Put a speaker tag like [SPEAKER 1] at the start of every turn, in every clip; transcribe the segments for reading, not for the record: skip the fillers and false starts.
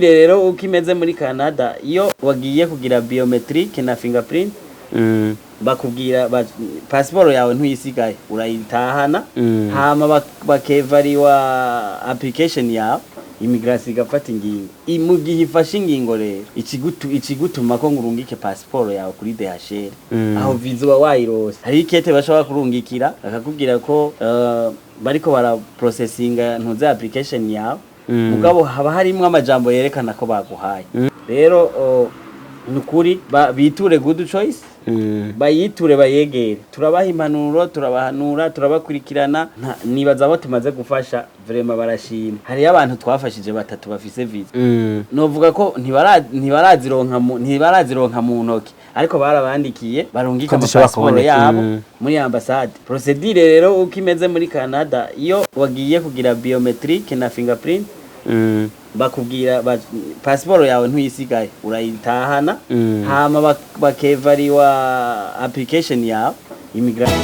[SPEAKER 1] Rero uko imeze muri Canada, iyo wagiye kugira biometric na fingerprint, bakubwira pasiporo yawe ntuyisigaye, urayitahana. Hama bakevariwa application yawe, immigration igafata ingingo. Mu gihe ifashe ingingo rero, ikigutuma ko ngurungike pasiporo yawe kuri DHL, aho visa uba wayirose. Hari ikete bashobora kurungikira bakakubwira ko bariko bara processinga ntuze application yawe. Mugabo haba harimwo amajambo yerekana ko baguhaye. Rero nukuri biture Good Choice, bayiture, bayegere. Turabaha impanuro, turabahanura, turabakurikirana. Nibaza abo tumaze gufasha vraiment barashima. Hariyo abantu twafashije batatu bafise visa. Novuga ko ntibarazironka mu ntoki, ariko barabandikiye barungika
[SPEAKER 2] Ko zishobora
[SPEAKER 1] amapasiporo
[SPEAKER 2] kuboneka.
[SPEAKER 1] yabo muri ambasade. Procedure rero uko imeze muri Canada, iyo wagiye kugira biometric na fingerprint, bakubwira pasiporo yawe ntuyisigaye, urayitahana. Hama bakevariwa application yawe, immigration.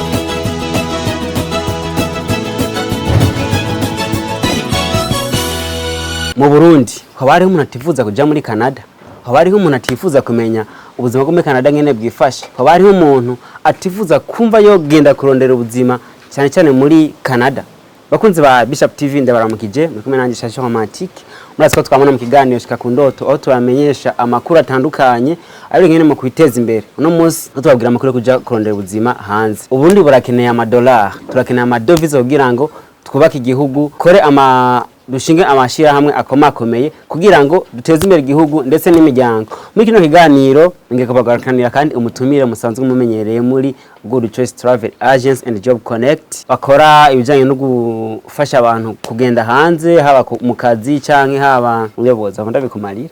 [SPEAKER 2] Mu Burundi haba hariho umuntu atifuza kuja muri Canada? Haba hariho umuntu atifuza kumenya ubuzima bwo muri Canada ngene bwifashe? Haba hariho umuntu atifuza kumva yogenda kurondera ubuzima cyane cyane muri Canada? Bakunzi ba Bishop TV, ndabaramukije. Muri kumwe nanjye Shasha Romantique. Murazi ko twabona mu kiganiro Shika ku Ndoto, aho tubamenyesha amakuru atandukanye ari ngene mu kwiteza imbere. Uno munsi tubabwira amakuru yo kuja kurondera ubuzima hanze. Ubundi burakeneye amadolari, turakeneye amadovize kugira ngo twubake igihugu, kore ama dushinge amashirahamwe akomakomeye kugira ngo duteze imbere igihugu ndetse n'imiryango. Muri kino kiganiro ngiye kubagarukanira kandi umutumire musanzwe mumenyereye muri Good Choice Travel Agency and Job Connect, bakora ibijyanye no gufasha abantu kugenda hanze, haba mu kazi canke haba ubuyobozi. Aho ndabikumarira.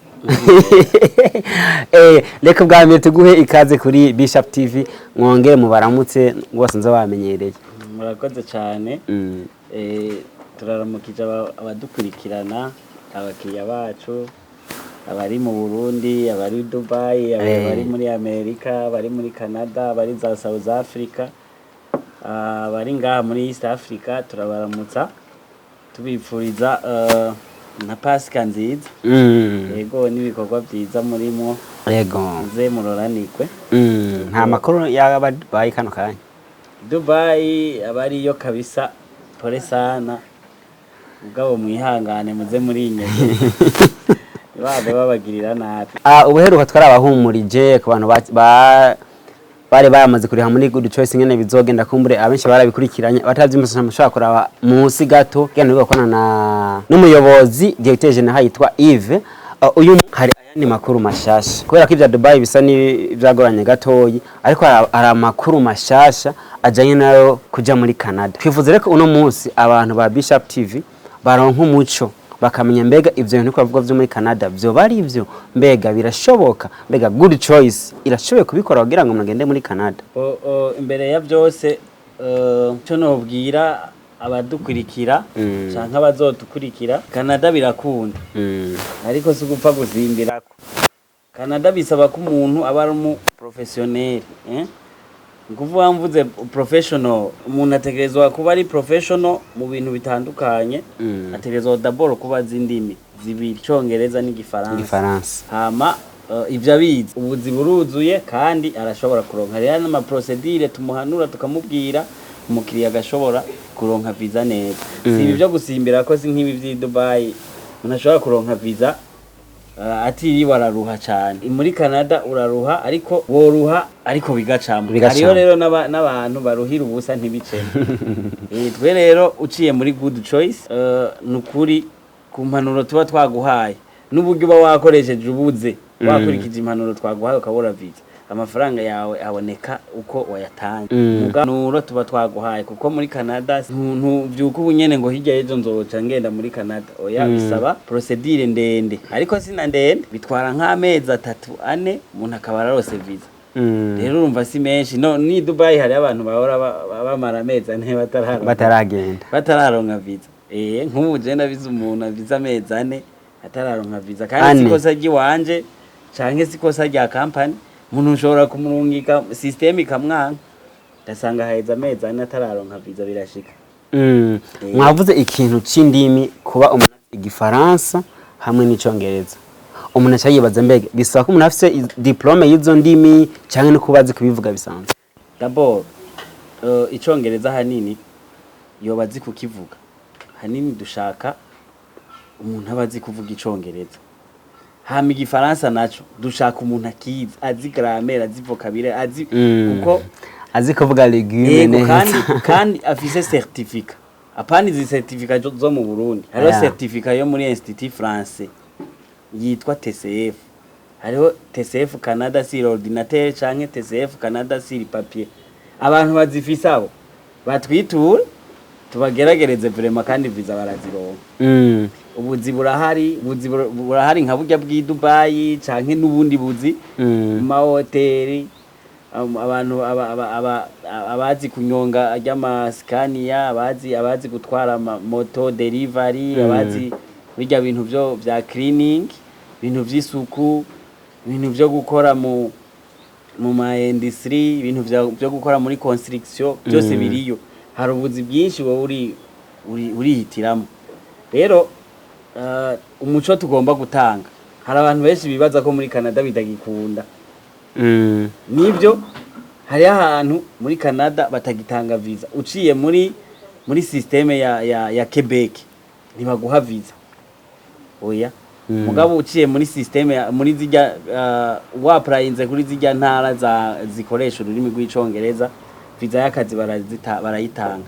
[SPEAKER 2] Reka bwa mbere tuguhe ikaze kuri Bishop TV, mwongere mubaramutse ngo basanzwe bamenyereye.
[SPEAKER 1] Murakoze cyane. Turaramukije abadukurikirana, abakiriya bacu, abari mu Burundi, abari Dubai, abari muri Amerika, abari muri Canada, abari za South Africa, abari ngaha muri East Africa. Turabaramutsa, tubipfuriza na Pasika nziza. Yego, n'ibikorwa byiza murimo. Muze muroranikwe.
[SPEAKER 2] Nta makuru yaba Dubai kano kanya?
[SPEAKER 1] Dubai abariyo kabisa, pole sana. Mugabo mwihangane, muze muri inyego ntibabe babagirira nabi.
[SPEAKER 2] Ubuheruka twarabahumurije ku bantu bari bamaze kuriha muri Good Choice ngene bizogenda. Kumbure abenshi barabikurikiranye, batavyumvise mushobora kuraba munsi gato kugira ngo bakorana na n'umuyobozi directeur général yitwa Yves. Uyu hari ayandi makuru mashasha, kubera ko ivya Dubai bisa n'ivyagoranye gatoyi, ariko hari amakuru mashasha ajanye nayo kuja muri Canada. Twifuza rero ko uno munsi abantu ba Bishop TV baronka umuco, bakamenya mbega ivyo bintu ko bavuga vyo muri Canada vyoba ari ivyo, mbega birashoboka, mbega Good Choice irashoboye kubikora kugira ngo mugende muri Canada.
[SPEAKER 1] Imbere ya byose, cyo nobwira abadukurikira canke abazodukurikira, Canada birakunda, ariko si ugupfa gusimbirako. Canada bisaba ko umuntu aba ari umu professionnel, eh? Ni ukuvuga, mvuze professional, umuntu ategerezwa kuba ari professional mu bintu bitandukanye. Ategerezwa d'abord kuba azi indimi zibiri, Icongereza n'Igifaransa.
[SPEAKER 2] Igifaransa.
[SPEAKER 1] Hama ivyo abizi, ubuzi buruzuye kandi arashobora kuronka. Rero n'ama procédure tumuhanura, tukamubwira, umukiriya agashobora kuronka visa neza. Si ibi byo gusimbira ko, si nk'ibi vy'i Dubai umuntu ashobora kuronka visa atiriwe araruha cane. Muri Canada uraruha, ariko woruha ariko bigacamo.
[SPEAKER 2] Bigacamo.
[SPEAKER 1] Hariho rero n'abantu baruhira ubusa ntibicemo. Twe rero uciye muri Good Choice, nukuri ku mpanuro tuba twaguhaye n'uburyo uba wakoresheje ubuze, wakurikije impanuro twaguhaye ukabura visa, amafaranga yawe aboneka uko wayatanze. Muganuro tuba twaguhaye, kuko muri Canada ntuvyuka ubu nyene ngo hirya y'ejo nzoca ngenda muri Canada. Oya, bisaba procédure ndende, ariko sina ndende, bitwara nk'amezi 3, 4, umuntu akaba ararose visa. Rero urumva si menshi. No ni Dubai hari abantu bahora bamara amezi 4 batararonka
[SPEAKER 2] bataragenda.
[SPEAKER 1] Batararonka visa. Nk'ubu je ndabizi umuntu aviza amezi 4 atararonka visa, kandi
[SPEAKER 2] Ane.
[SPEAKER 1] si ikosa ry'iwanje canke si ikosa rya company. Umuntu ushobora kumurungika, system ikamwanka, ugasanga haheze amezi 4 atararonka visa. Birashika.
[SPEAKER 2] Mwavuze ikintu c'indimi, kuba umuntu azi Igifaransa hamwe n'Icongereza. Umuntu aca yibaza, mbega bisaba ko umuntu afise diplôme y'izo ndimi, canke no kuba azi kubivuga bisanzwe?
[SPEAKER 1] D'abord, icongereza hanini yoba azi kukivuga. Hanini dushaka umuntu aba azi kuvuga icongereza. Hama igifaransa naco dushaka umuntu akizi, azi grammaire, azi vocabulaire, azi kuko
[SPEAKER 2] Azi kuvuga légume
[SPEAKER 1] yego
[SPEAKER 2] neza.
[SPEAKER 1] Kandi afise certificat, apana izi certificat zo mu Burundi. Hariho certificat yo muri Institut Français yitwa TCF, hariho TCF Canada sur ordinateur canke TCF Canada sur papier. Abantu bazifise abo batwiture, tubageragereze vraiment, kandi visa barazironka. Ubuzi burahari, ubuzi burahari nka burya bw'i Dubai canke n'ubundi buzi mu mahoteli, abantu abazi kunyonga ry'amasikaniya, abazi gutwara moto delivery, abazi birya bintu vyo vya cleaning, ibintu vy'isuku, ibintu vyo gukora mu ma industry, ibintu vyo gukora muri construction, byose biriyo. Hari ubuzi bwinshi, wowe uri urihitiramo. Rero umuco tugomba gutanga, hari abantu benshi bibaza ko muri Canada bitagikunda. Nibyo, hariho ahantu muri Canada batagitanga visa. Uciye muri système ya Quebec ntibaguha visa, oya. Mugabo uciye muri système muri zijya wapurayinze kuri zijya ntara za zikoresha ururimi rw'icongereza, visa y'akazi barayitanga.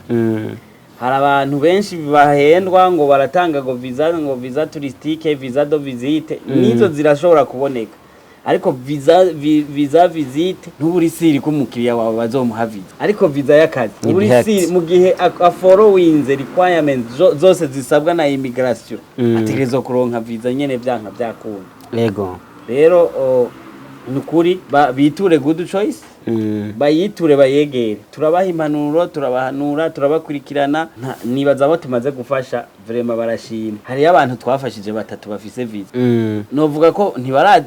[SPEAKER 1] Hari abantu benshi bahendwa ngo baratanga ngo visa, ngo visa touristique, visa de visite. Nizo zirashobora kuboneka, ariko visa visite ntuburi sûr ko umukiriya wawe bazomuha visa, ariko visa y'akazi
[SPEAKER 2] Ni
[SPEAKER 1] ntuburi
[SPEAKER 2] direct.
[SPEAKER 1] sûr mu gihe afollowinze requirements zose zisabwa na immigration, ategerezwa kuronka visa nyene vyanka vyakunda. Rero ni ukuri biture Good Choice, bayiture, bayegere, turabaha impanuro, turabahanura, turabakurikirana. Nibaza abo tumaze gufasha vraiment barashima. Hariyo abantu twafashije batatu bafise visa. Novuga ko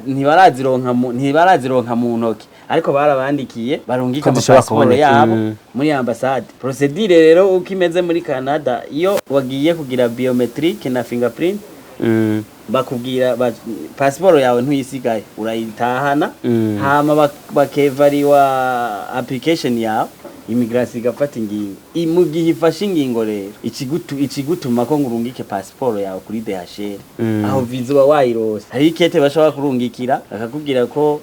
[SPEAKER 1] ntibarazironka mu ntoki, ariko barabandikiye barungika
[SPEAKER 2] Ko zishobora
[SPEAKER 1] amapasiporo
[SPEAKER 2] kuboneka.
[SPEAKER 1] yabo muri ambasade. Procédure rero uko imeze muri Canada, iyo wagiye kugira biometric na fingerprint, bakubwira pasiporo yawe ntuyisigaye, urayitahana. Hama bakevariwa application yawe, immigration igafata ingingo. Mu gihe ifashe ingingo rero, ikigutuma ko ngo urungike pasiporo yawe kuri DHL, aho visa uba wayirose. Hariho ikete bashobora kurungikira bakakubwira ko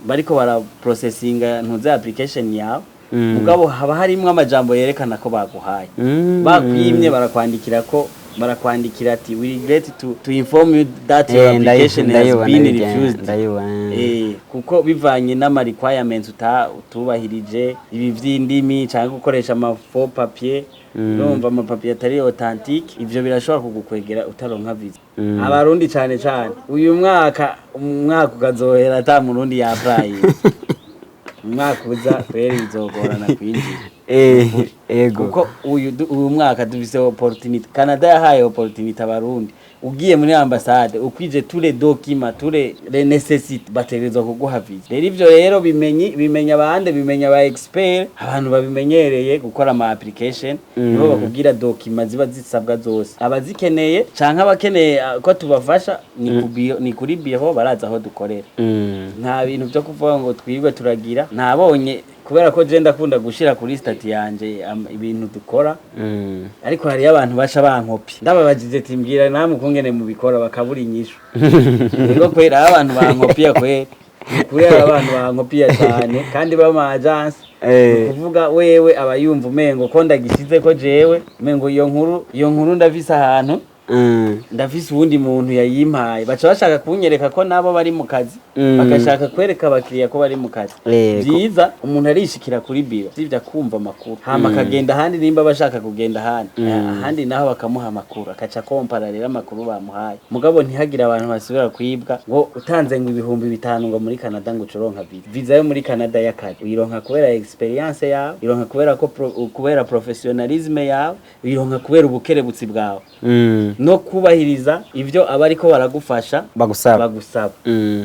[SPEAKER 1] bariko baraprocesinga ntuze application yawe. Mugabo haba harimwo amajambo yerekana ko baguhaye. Bakwimye, barakwandikira ko, barakwandikira ati: "We regret to inform you that your application has
[SPEAKER 2] Ndayibona
[SPEAKER 1] been refused."
[SPEAKER 2] Ndayibona.
[SPEAKER 1] Kuko bivanye n'ama requirements utubahirije, ibi vy'indimi canke gukoresha ama faux papier, urumva ama papier atari authentique, ivyo birashobora kugukwegera utaronka visa. Abarundi cane cane, uyu mwaka, umwaka ukazohera ata murundi yapplyinze, umwaka uza kweri bizogorana kwinjira.
[SPEAKER 2] Ego.
[SPEAKER 1] Kuko uyu mwaka dufise opportunity, Canada yahaye opportunity abarundi. Ugiye muri ambasade ukwije tous les documents, tous les nécessités, bategerezwa kuguha visa. Rero ivyo rero bimenya abandi, bimenya aba expert, abantu babimenyereye gukora ama application, nibo bakubwira documents ziba zisabwa zose. Abazikeneye canke abakeneye ko tubafasha, ni kuri bureau, baraza aho dukorera. Nta bintu byo kuvuga ngo twirwe turagira. Nabonye kubera ko je ndakunda gushira kuri statut yanje ibintu dukora, ariko hariyo abantu baca bankopi. Ndababajije ati: "Mbwira namwe ukungene mubikora," bakabura inyishu. Yego kwera, hariho abantu bankopiya kwera, kuri abantu bankopiya cyane kandi b'ama agence. Kuvuga wewe aba yumva umengo ko ndagishize ko jewe umengo iyo nkuru ndafise ahantu, ndafise uwundi muntu yayimpaye. Baca bashaka kunyereka ko nabo bari mu kazi, bagashaka kwereka abakiriya ko bari mu kazi. Byiza umuntu arishikira kuri biro, sivyo, akumva amakuru, hama akagenda ahandi nimba bashaka kugenda ahandi. Ahandi naho bakamuha amakuru, akaca kompara rero amakuru bamuhaye. Mugabo ntihagire abantu basubira kwibwa ngo utanze ngo 5000 ngo muri Canada ngo ucoronka visa. Visa yo muri Canada y'akazi uyironka kubera experience yawe, uyironka kubera ko kubera professionalisme yawe, uyironka kubera ubukerebutsi bwawe. No kubahiriza ivyo aba ariko baragufasha
[SPEAKER 2] bagusaba.
[SPEAKER 1] Bagusaba.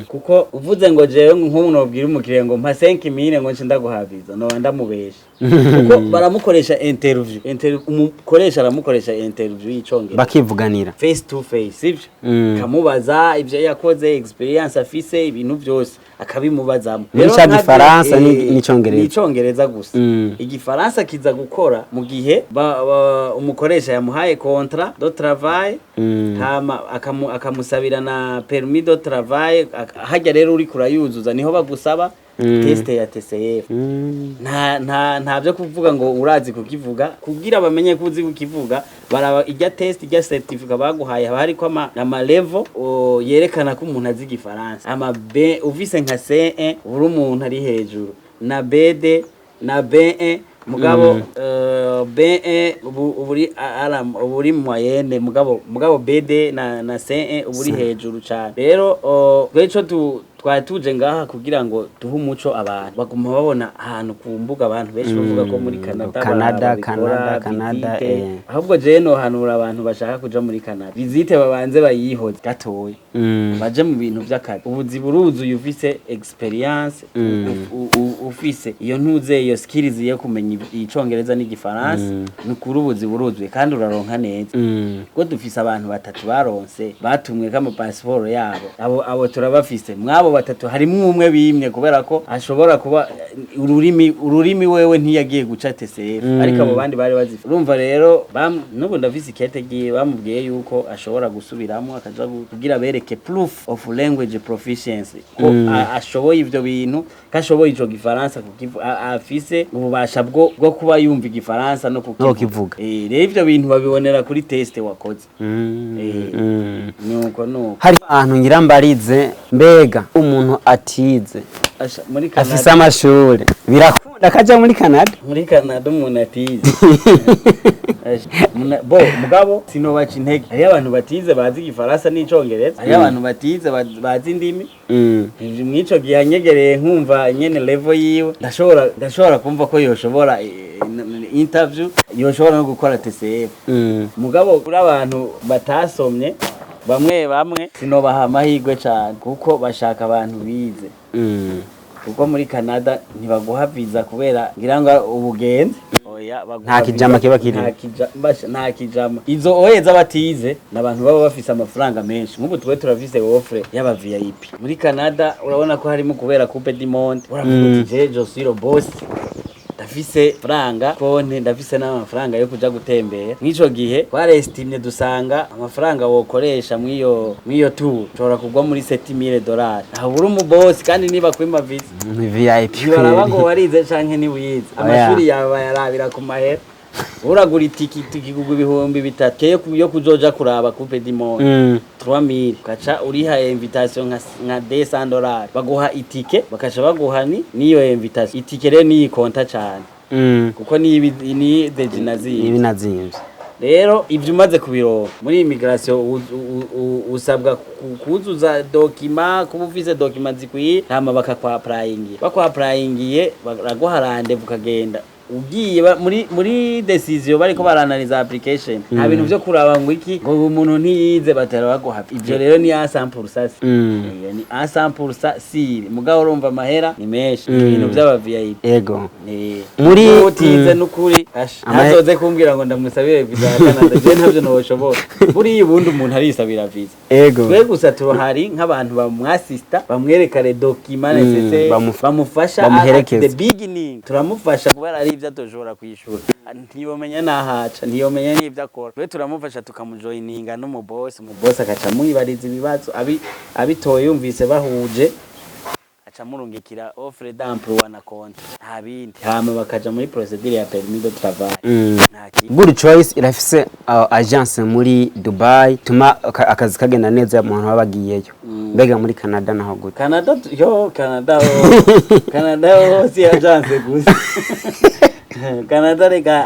[SPEAKER 1] Kuko uvuze ngo jewe nk'ubu nobwira umukiriya ngo mpa 5000 ngo nce ndaguha visa, noba ndamubesha, kuko baramukoresha interview, umukoresha aramukoresha interview y'icongereza.
[SPEAKER 2] Bakivuganira.
[SPEAKER 1] Face to face, sivyo?
[SPEAKER 2] Mm.
[SPEAKER 1] Kamubaza ivyo yakoze, experience afise, ibintu byose akabimubazamo.
[SPEAKER 2] Muri
[SPEAKER 1] Rero
[SPEAKER 2] ca Gifaransa n'icongereza.
[SPEAKER 1] N'icongereza gusa. Igifaransa kiza gukora mu gihe umukoresha yamuhaye contrat de travail, hama akamusabira na permis de travail. Harya rero uri kurayuzuza niho bagusaba test ya TCF. Nta byo kuvuga ngo urazi kukivuga. Kugira bamenye ko uzi kukivuga, baraba ijya test, ijya certificat baguhaye, haba hariko ama level yerekana ko umuntu azi igifaransa. Ama B, ufise nka C1 uri umuntu ari hejuru, na B2 na B1. Mugabo B1 uburi uburi moyenne, mugabo B2 na C1 uburi hejuru cyane. Rero twe ico twari tuje ngaha kugira ngo duhe umuco abantu baguma babona ahantu ku mbuga, abantu benshi bavuga ko muri Canada
[SPEAKER 2] Canada,
[SPEAKER 1] babikora,
[SPEAKER 2] Canada, Canada,
[SPEAKER 1] visite. Ahubwo jewe nohanura abantu bashaka kuja muri Canada, visite babanze bayihoze gatoya, baje mu bintu vy'akazi. Ubuzi buruzuye ufise experience, ufise iyo ntuze, iyo skills yo kumenya icongereza n'igifaransa. Ni ukuri ubuzi buruzuye kandi uraronka neza, kuko dufise abantu batatu baronse batumwe ko amapasiporo yabo. Abo turabafise. Mwabo batatu harimwo umwe bimye kubera ko ashobora kuba ururimi wewe ntiyagiye guca TCF, ariko abo bandi bari bazifite. Urumva rero n'ubu ndafise ikete giye bamubwiye yuko ashobora gusubiramo akaja kugira bereke proof of language proficiency ko ashoboye ivyo bintu, ko ashoboye ico gifaransa, afise ububasha bwo kuba yumva igifaransa no
[SPEAKER 2] No kukivuga.
[SPEAKER 1] Rero ivyo bintu babibonera kuri test wakoze. Nuko
[SPEAKER 2] Hari ahantu ngira mbarize, mbega umuntu atize
[SPEAKER 1] Asha, muri
[SPEAKER 2] afise
[SPEAKER 1] Canada
[SPEAKER 2] amashure birakunda akaja muri Canada?
[SPEAKER 1] Muri Canada umuntu atize. Asha, bo mugabo sinobaca intege. Hariyo abantu batize bazi igifaransa n'icongereza, hariyo abantu batize bazi indimi. Ivyo mw'ico gihe anyegereye nkumva nyene level yiwe, ndashobora kumva ko yoshobora interview, yoshobora no gukora TCF. Mugabo kuri abantu batasomye bamwe bamwe sinobaha amahirwe cane, kuko bashaka abantu bize, kuko muri Canada ntibaguha visa kubera ngira ngo ubugenzi, oya, baguha
[SPEAKER 2] Nta kijama
[SPEAKER 1] visa-
[SPEAKER 2] kiba kirimo.
[SPEAKER 1] Nta kijama. Izo oye z'abatize ni abantu baba bafise amafaranga menshi. Nk'ubu twe turafise offre y'aba VIP muri Canada. Urabona ko harimo kubera Coupe du Monde, uravuga uti: "Je je suis le boss, ndafise faranga konte, ndafise n'amafaranga yo kuja gutembera." Mw'ico gihe twarestimye dusanga amafaranga wokoresha mw'iyo tour ushobora kugwa muri $7000. Aho uri umubosi kandi niba kwima visa
[SPEAKER 2] Ni VIP.
[SPEAKER 1] ntibaraba ngo warize canke ntiwize.
[SPEAKER 2] Oya.
[SPEAKER 1] Amashuri yawe bayarabira ku mahera. Uragura itiki kugwa 3000 yo kuzoja kuraba Coupe du Monde, 3000, ugaca uriha invitation nka $200, baguha itike, bakaca baguha ni niyo invitation. Itike rero niyi konta cane, kuko ni ni deji naziye.
[SPEAKER 2] Ibi nazimvye.
[SPEAKER 1] Rero ibyo umaze kubironka muri immigration, usabwa kuzuza document, kuba ufise document zikwiye, hama bakakwapurayingira. Bakwapurayingiye baraguha rendez-vous, ukagenda. Ugiye muri decision bariko baranaliza application, nta bintu vyo kuraba ngo iki, ngo umuntu ntiyize, batera baguha. Ivyo rero ni a 100%. Iyo ni a 100% sûr. Mugabo urumva amahera ni menshi, ibintu vy'aba VIP.
[SPEAKER 2] Ego.
[SPEAKER 1] Utize n'ukuri asha, ntazoze kumbwira ngo ndamusabire visa ya Canada, je ntavyo noshobora. Buriya ubundi umuntu arisabira visa. Twe gusa turahari nk'abantu bamwasista, bamwereka les documents nécessaires, bamufasha
[SPEAKER 2] bamuherekeza.
[SPEAKER 1] at the beginning. Turamufasha kubera ari ivyo atoshobora kwishura, ntiyomenya n'ahaca, ntiyomenya n'ivyo akora. Twe turamufasha tukamujoyininga n'umubosi, umubosi agaca amwibariza ibibazo, abitoye yumvise bahuje, aca amurungikira offre d'emploi na contrat, nta bindi, hama bakaja muri procédure ya permis de travail. Nta kindi.
[SPEAKER 2] Good Choice irafise agence muri Dubai, tuma akazi kagenda neza mu bantu baba bagiyeyo. Mbega muri Canada naho gute?
[SPEAKER 1] Canada yo, Canada ho, Canada ho si agence gusa. Canada rega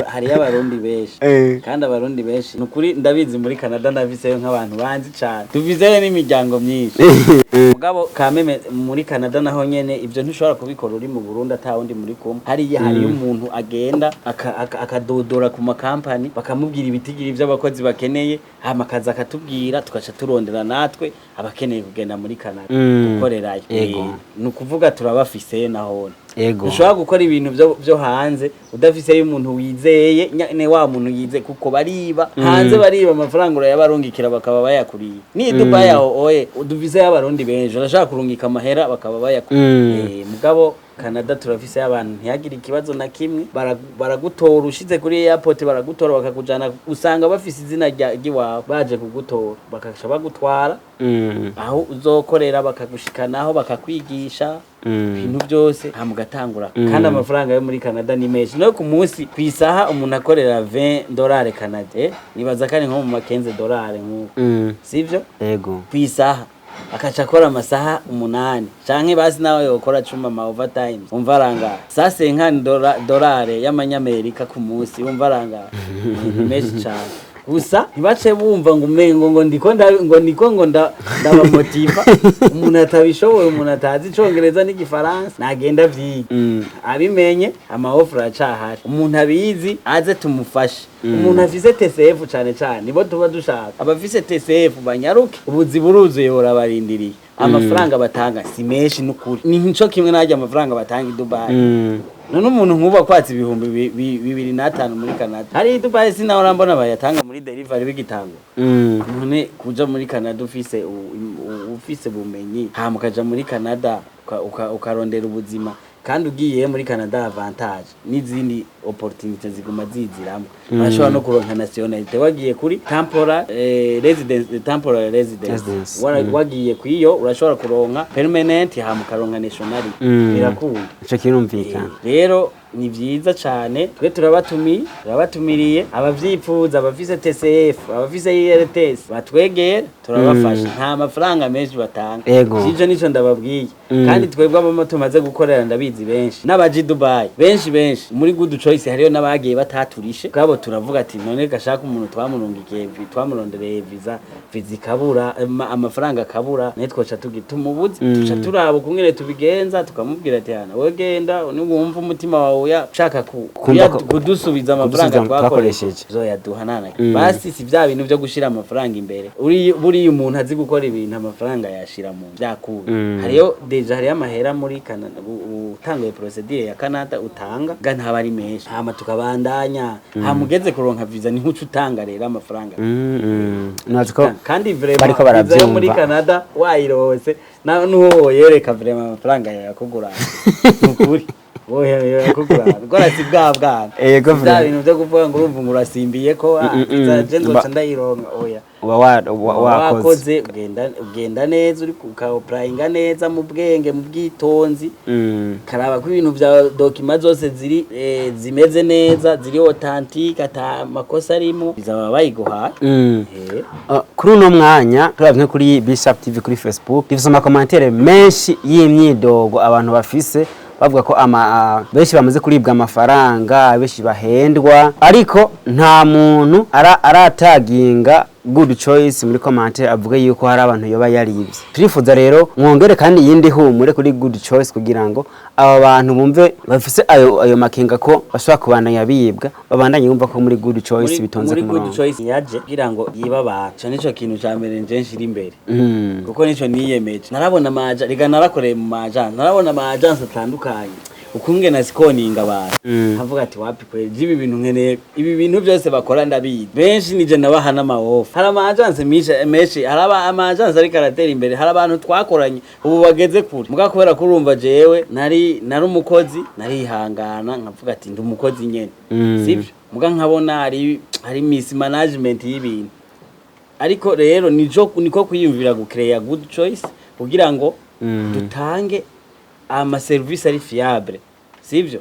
[SPEAKER 1] hariyo Abarundi benshi. Kandi Abarundi benshi, ni ukuri ndabizi, muri Canada ndaviseyo nk'abantu banzi cane, tuviseyo n'imiryango myinshi. Mugabo kameme muri Canada naho nyene ivyo ntushobora kubikora uri mu Burundi ata wundi muri kumwe. Hariya hariyo umuntu agenda akadodora ku makampani, bakamubwira ibitigiri vy'abakozi bakeneye, hama akaza akatubwira, tugaca turondera natwe abakeneye kugenda muri Canada gukorerayo. Ni ukuvuga turabafiseyo nahone. Ushobora gukora ibintu byo hanze udafiseyo umuntu wizeye, ne wa muntu yize, kuko bariba hanze, bariba amafaranga, urayabarungikira bakaba bayakuriye. Ni Dubai aho oye dufiseyo Abarundi benshi, urashaka kurungika amahera bakaba bayakuriye. Mugabo Canada turafiseyo abantu, ntihagire ikibazo na kimwe. Baragutora ushize kuri airport, baragutora bakakujana, usanga bafise izina ry'iwawe, baje kugutora bakaca bagutwara aho uzokorera, bakagushikanaho, bakakwigisha ibintu byose, hama ugatangura. Kandi amafaranga yo muri Canada ni menshi. No ku munsi, ku isaha, umuntu akorera 20 dolari Canada, nibaza ko ari nko mu makenze dolari nk'uko, sivyo?
[SPEAKER 2] Ego.
[SPEAKER 1] Ku isaha akaca akora amasaha 8 canke basi nawe yokora 10 ama overtime, umva arangaye sa 50 dolari y'amanyamerika ku munsi, umva arangaye, ni menshi cane. Gusa ntibace bumva ngo umengo ngo ndiko ngo ndiko ngo ndabamotiva. Umuntu atabishoboye, umuntu atazi Icongereza n'Igifaransa, nagenda avyiga, abimenye, ama offre aracahari. Umuntu abizi aze tumufashe. Umuntu afise TCF cane cane nibo tuba dushaka. Abafise TCF banyaruke, ubuzi buruzuye burabarindiriye. Amafaranga batanga si menshi n'ukuri, ni nco kimwe n'arya amafaranga batanga i Dubai. None umuntu nk'ubu akwatse ibihumbi 2500 muri Canada, hari i Dubai sinahora mbona bayatanga muri delivery bigitangwa. None kuja muri Canada ufise ufise ubumenyi, hama ukaja muri Canada ukarondera ubuzima, kandi ugiye muri Canada avantage n'izindi opportunité ziguma ziziramo. Urashobora no kuronka nationalité wagiye kuri temporary residence, temporary residence.
[SPEAKER 2] Residence.
[SPEAKER 1] Wagiye kwiyo urashobora kuronka permanent, hama ukaronka nationality. Birakunda.
[SPEAKER 2] Ico kirumvikana.
[SPEAKER 1] Rero ni vyiza cane, twe turabatumiye, turabatumiriye abavyifuza, abafise TCF, abafise IRTS, batwegera turabafasha. Nta mafaranga menshi batanga. Sivyo? Nico ndababwiye. Kandi twebwe abama tumaze gukorera, ndabizi benshi n'abaji Dubai, benshi benshi muri Good Choice, hariyo n'abagiye bataturishe bwabo. Turavuga ati none gashaka umuntu twamurungikiye, twamurondereye visa, visa ikabura, amafaranga akabura, naye twoca tumubuze. Tuca turaba ukungene tubigenza, tukamubwira ati hana wewe genda, niwumva umutima wawe ushaka
[SPEAKER 2] Kumva
[SPEAKER 1] kudusubiza amafaranga
[SPEAKER 2] kudusubiza
[SPEAKER 1] twakoresheje,
[SPEAKER 2] twakoresheje.
[SPEAKER 1] uzoyaduha nana. Basi si vya bintu vyo gushira amafaranga imbere. Uri buriya umuntu azi gukora ibintu, amafaranga yashira mu vyakura. Hariyo déjà, hariyo amahera muri Canada, utanguye procédure ya Canada utanga ga ntaba ari menshi, hama tukabandanya, hama ugeze kuronka visa niho uca utanga rero amafaranga.
[SPEAKER 2] Nibaza ko
[SPEAKER 1] Kandi vraiment
[SPEAKER 2] bariko
[SPEAKER 1] visa yo muri
[SPEAKER 2] baravyumva.
[SPEAKER 1] Canada wayirose na nuwo woyereka, vraiment amafaranga yakugurana, nukuri wowe yakugurana gora, si bwa bwana.
[SPEAKER 2] Ego,
[SPEAKER 1] Bya
[SPEAKER 2] vraiment.
[SPEAKER 1] bintu byo kuvuga ngo urumva ngo urasimbiye ko visa je nzoca ndayironka, oya.
[SPEAKER 2] Uba wakoze.
[SPEAKER 1] Wakoze, ugenda neza, uri uka-applyinga neza mu bwenge, mu bwitonzi, karaba ko ibintu vya documents zose ziri zimeze neza, ziri authentique, ata makosa arimo, bizaba bayiguhaye.
[SPEAKER 2] Kuri uno mwanya turavye kuri Bishop TV kuri Facebook, dufise ama commentaires menshi y'imyidogo abantu bafise, bavuga ko ama benshi bamaze kuribwa amafaranga, benshi bahendwa, ariko nta muntu arataginga Good Choice muri commentaire avuga yuko hari abantu yoba yaribye. Turifuza rero mwongere kandi iyindi humure kuri Good Choice, kugira ngo aba bantu bumve bafise ayo makenga ko bashobora kubandanya bibwa, babandanye bumva ko muri Good Choice bitonze
[SPEAKER 1] muri
[SPEAKER 2] ku
[SPEAKER 1] Good
[SPEAKER 2] murongo.
[SPEAKER 1] Choice yaje kugira ngo yiba abantu, ico nico kintu ca mbere nje nshira imbere, kuko nico niyemeje. Narabona amaja rega, narakoreye mu ma agence, narabona ama agence atandukanye ukungena sikoninga abantu, nkavuga ati wapi kweli, ibi bintu nkeneye, ibi bintu byose bakora ndabizi. Benshi nije nabaha n'ama offre. Hari ama agence menshi menshi, hari ama agence ariko aratera imbere, hari abantu twakoranye ubu bageze kure. Muga kubera ko urumva jewe nari umukozi, narihangana nkavuga ati ndi umukozi nyene, sivyo? Muga nkabona hari mismanagement y'ibintu. Ariko rero nijo niko kwiyumvira gucreya Good Choice kugira ngo dutange ama service ari fiable, sivyo?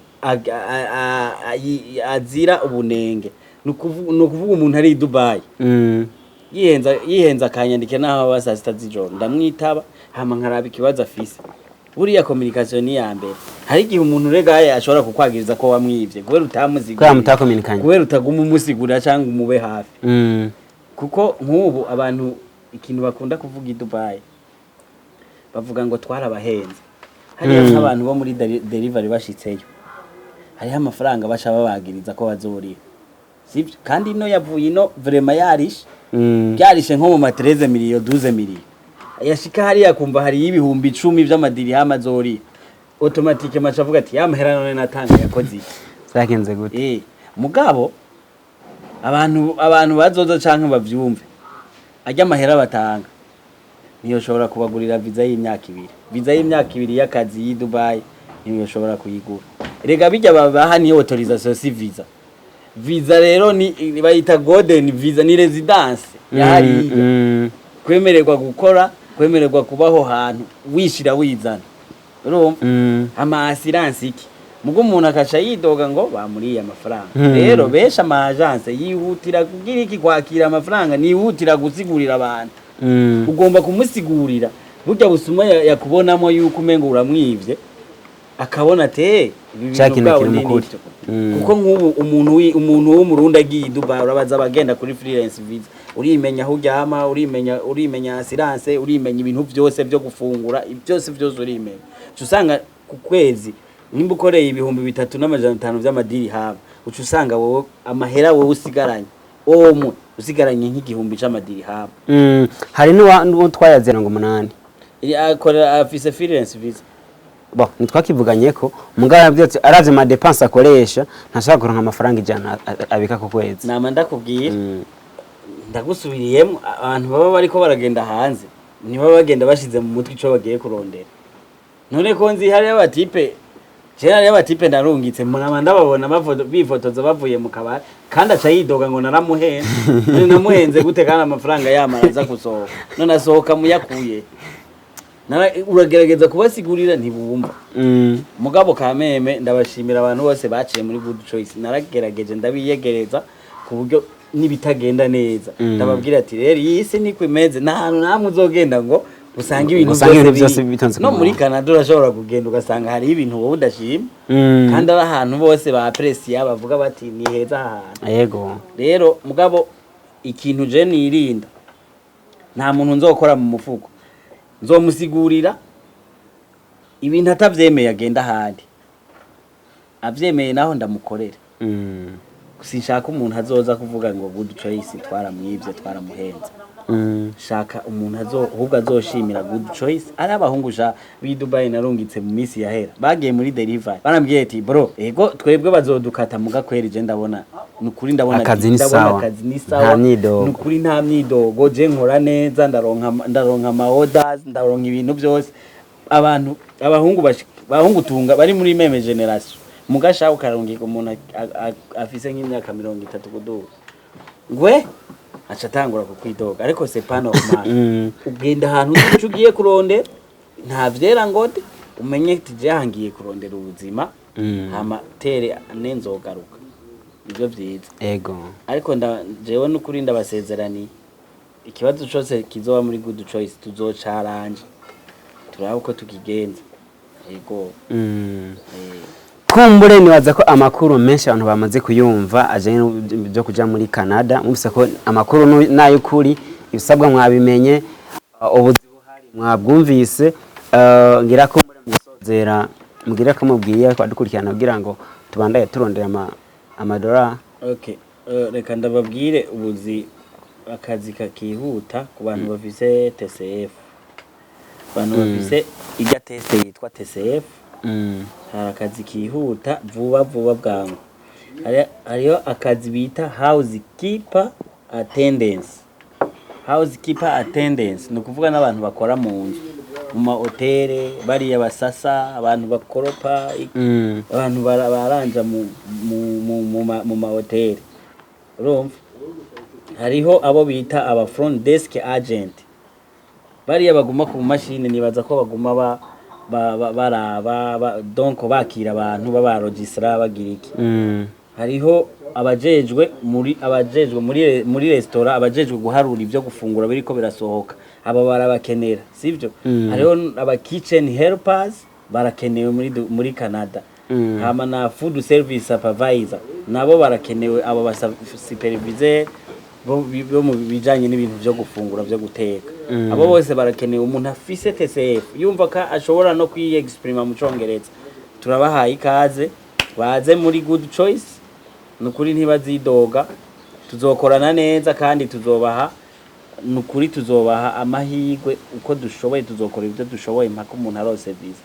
[SPEAKER 1] Azira ubunenge. Ni ukuvuga umuntu ari i Dubai yihenza, yihenza akanyandikira naho aba saa 6 z'ijoro, ndamwitaba, hama nkaraba ikibazo afise. Buriya communication ni ya mbere. Hari igihe umuntu regaye ashobora kukwagiriza ko wamwivye kubera utamusiguriye,
[SPEAKER 2] Kubera mutakominikanye.
[SPEAKER 1] kubera utaguma umusigurira cyangwa umube hafi. Kuko nk'ubu abantu ikintu bakunda kuvuga i Dubai, bavuga ngo twarabahenze hariya. Nk'abantu bo muri delivery bashitseyo, hariho amafaranga baca babagiriza ko bazoriha, sibyo? Kandi ino yavuye ino vraiment yarishe, byarishe nko mu ma 13 miliyo, 12 miliyo, yashika hariya kumva hari 10,000 vy'amadirihama azoriha, automatique maca avuga ati: "Ya mahera none natanga yakoze iki?"
[SPEAKER 2] Vyagenze gute?
[SPEAKER 1] Mugabo abantu bazoza canke bavyumve, arya amahera batanga ntiyoshobora kubagurira visa y'imyaka 2. Visa y'imyaka 2 y'akazi y'i Dubai ntiyoshobora kuyigura. Rega bijya babaha niyo autorisation, si visa. Visa rero ni bayita golden visa, ni residence yahariya, kwemererwa gukora, kwemererwa kubaho hantu wishira wizana, urumva? Ama assurance iki. Mugo umuntu akaca yidoga ngo bamuriye amafaranga. Rero benshi ama agence yihutira kugira iki? Kwakira amafaranga, nihutira gusigurira abantu. Ugomba kumusigurira burya busuma yakubonamo yuko umengo uramwivye, akabona ati: "Eh, ibi
[SPEAKER 2] Ca
[SPEAKER 1] bintu
[SPEAKER 2] kintu
[SPEAKER 1] bwabo
[SPEAKER 2] kiri
[SPEAKER 1] ni
[SPEAKER 2] mu kuri."
[SPEAKER 1] nivyo." Kuko nk'ubu umuntu w'umurundi agiye i Dubai, urabaza abagenda kuri freelance visa, urimenya aho uryama, urimenya assurance, urimenya ibintu byose byo gufungura, byose byose urimenya. Uca usanga ku kwezi nimba ukoreye 3500 vy'amadirihama, uca usanga wowe amahera wowe usigaranye, omwe usigaranye nk'igihumbi c'amadirihama.
[SPEAKER 2] Hari n'uwo twayazera ngo 8.
[SPEAKER 1] Akorera, afise freelance visa.
[SPEAKER 2] Bon, ntitwakivuganye ko mugabo yavuze ati aravye ama dépenses akoresha, ntashaka kuronka amafaranga 100 abika ku kwezi.
[SPEAKER 1] Nama ndakubwira, ndagusubiriyemo, abantu baba bariko baragenda hanze ntibaba bagenda bashize mu mutwe ico bagiye kurondera. None ko nzi hariyo abatipe, jewe hariyo abatipe ndarungitse, muraba ndababona bifotoza bavuye mu kabari, kandi aca yidoga ngo naramuhenze. None namuhenze gute kandi amafaranga yamara aza gusohoka? None asohoka muyakuye? Uragerageza kubasigurira ntibumva. Mugabo kameme ndabashimira abantu bose baciye muri Good Choice. Naragerageje ndabiyegereza ku buryo n'ibitagenda neza ndababwira ati: "Rero iyi si niko imeze, nta hantu namwe uzogenda ngo usange ibintu
[SPEAKER 2] Usange ibintu
[SPEAKER 1] byose
[SPEAKER 2] byose
[SPEAKER 1] biri."
[SPEAKER 2] bitonze ku
[SPEAKER 1] No muri
[SPEAKER 2] murongo.
[SPEAKER 1] Canada urashobora kugenda ugasanga hariho ibintu wowe udashima, kandi ari ahantu bose ba apprécier, bavuga bati: "Ni heza aha hantu." Rero mugabo ikintu je nirinda, nta muntu nzokora mu mufuko. Nzomusigurira ibintu, atavyemeye agenda ahandi, avyemeye naho ndamukorera. Sinshaka umuntu azoza kuvuga ngo Good Choice twaramwivye, twaramuhenze. Shaka umuntu azo ahubwo azoshimira Good Choice. Ari abahungu sha b'i Dubai narungitse mu minsi yahera bagiye muri delivery, barambwiye ati: "Bro, ego twebwe bazodukata, muga kweri je ndabona nukuri, ndabona
[SPEAKER 2] Akazi ni
[SPEAKER 1] ndabona
[SPEAKER 2] sawa.
[SPEAKER 1] Akazi ni sawa."
[SPEAKER 2] Nta myidogo.
[SPEAKER 1] Nukuri nta myidogo, je nkora neza, ndaronka ama orders, ndaronka ibintu byose. Abantu abahungu abahungu tunga bari muri même génération, mugasha ukarungika umuntu afise nk'imyaka 30 kuduga, ngwe aca atangura kukwidoga, ariko c'est pas normal. Ugenda ahantu uzi ico ugiye kurondera, nta vyera ngode, umenye ati je hangiye kurondera ubuzima, hama tere ane nzogaruka, nivyo vyiza. Ariko jewe n'ukuri ndabasezeraniye, ikibazo cose kizoba muri Good Choice tuzocaranje, turabe uko tukigenza. Yego.
[SPEAKER 2] Kumbure nibaza ko amakuru menshi abantu bamaze kuyumva ajanye n'ibyo kuja muri Canada. Mwumvise ko amakuru n'ay'ukuri, ibisabwa mwabimenye, ubuzi buhari mwabwumvise. Ngira ko muri mu gusozera mugira ko mubwiye abadukurikirana kugira ngo tubandaye turondera amadolari.
[SPEAKER 1] Okay, reka ndababwire ubuzi, akazi kakihuta ku bantu bafise TCF, abantu bafise irya test yitwa TCF. Hari akazi kihuta vuba vuba bwangu. Hariho akazi bita housekeeper attendance. Housekeeper attendance ni ukuvuga n'abantu bakora mu nzu, mu ma hôtel, bariya basasa, abantu bakoropa, abantu baranja mu ma hôtel, urumva? Hariho abo bita aba front desk agent, bariya baguma ku mashini, nibaza ko baguma baraba donc bakira abantu, babaregistra, bagira iki. Hariho abajejwe muri restaurant, abajejwe guharura ibyo gufungura biriko birasohoka. Abo barabakenera, sivyo? Hariho aba kitchen helpers barakenewe muri Canada. Hama na food service supervisor nabo barakenewe, abo ba superviseur bo mu bijanye n'ibintu vyo gufungura, vyo guteka. Abo bose barakenewe. Umuntu afise TCF, yumva ko ashobora no kwiexprima mu Congereza, turabahaye ikaze, baze muri Good Choice. Nukuri ntibazidoga, tuzokorana neza kandi tuzobaha, nukuri tuzobaha amahirwe uko dushoboye. Tuzokora ibyo dushoboye mpaka umuntu arose visa.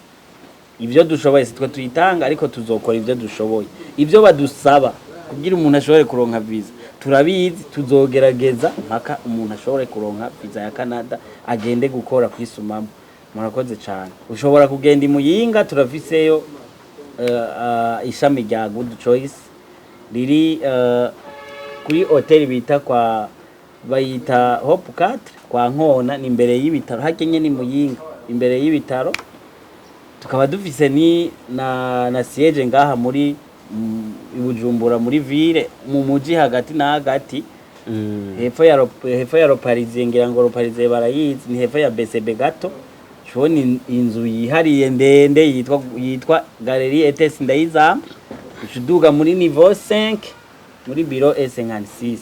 [SPEAKER 1] Ibyo dushoboye, si twe tuyitanga, ariko tuzokora ibyo dushoboye. Ibyo badusaba kugira umuntu ashobore kuronka visa turabizi, tuzogerageza mpaka umuntu ashobore kuronka visa ya Canada, agende gukora kwisumamo. Murakoze cyane. Ushobora kugenda i Muyinga, turafiseyo ishami rya Good Choice riri kuri hoteli bita kwa, bayita Hope 4 kwa Nkona, ni imbere y'ibitaro hakenye, ni Muyinga imbere y'ibitaro. Tukaba dufise ni na siège ngaha muri i Bujumbura muri ville, mu muji hagati na hagati, hepfo ya Roparizie. Ngira ngo Roparizie barayizi, ni hepfo ya BCB gato. Tubona inzu yihariye ndende yitwa Galerie ETS Ndayizamba. Ucuduga muri niveau 5 muri bureau E56.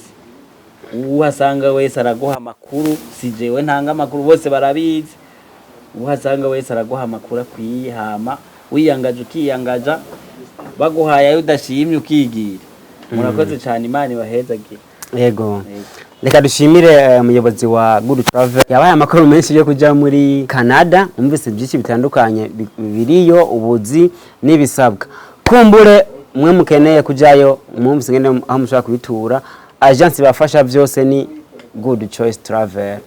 [SPEAKER 1] Uhasanga wese araguha amakuru, si jewe ntanga amakuru, bose barabizi. Uhasanga wese araguha amakuru akwiye. Hama wiyangaje ukiyangaja, baguhaye ayo udashimye ukigira. Murakoze cyane, Imana ibahezagire.
[SPEAKER 2] Yego.
[SPEAKER 1] Yego.
[SPEAKER 2] Reka dushimire umuyobozi wa Good Travel, yabaye amakuru menshi yo kuja muri Canada. Umvise byinshi bitandukanye biriyo, ubuzi n'ibisabwa. Kumbure mwe mukeneye kujayo, mwumvise ngene aho mushobora kubitura. Agence bafasha byose ni Good Choice Travel.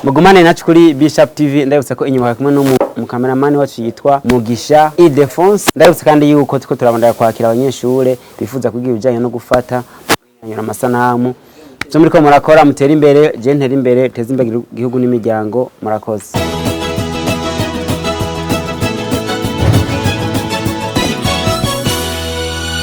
[SPEAKER 2] Mugumane nacu kuri Bishop TV. Ndabutse ko inyuma kumwe n'umukameramani wacu yitwa Mugisha Idefonse. Ndabutse kandi yuko tuko turabandanya kwakira abanyeshure bifuza kwiga ibijyanye no gufata amasanamu. Byo muriko murakora, mutere imbere, je ntere imbere, teze imbere igihugu n'imiryango. Murakoze.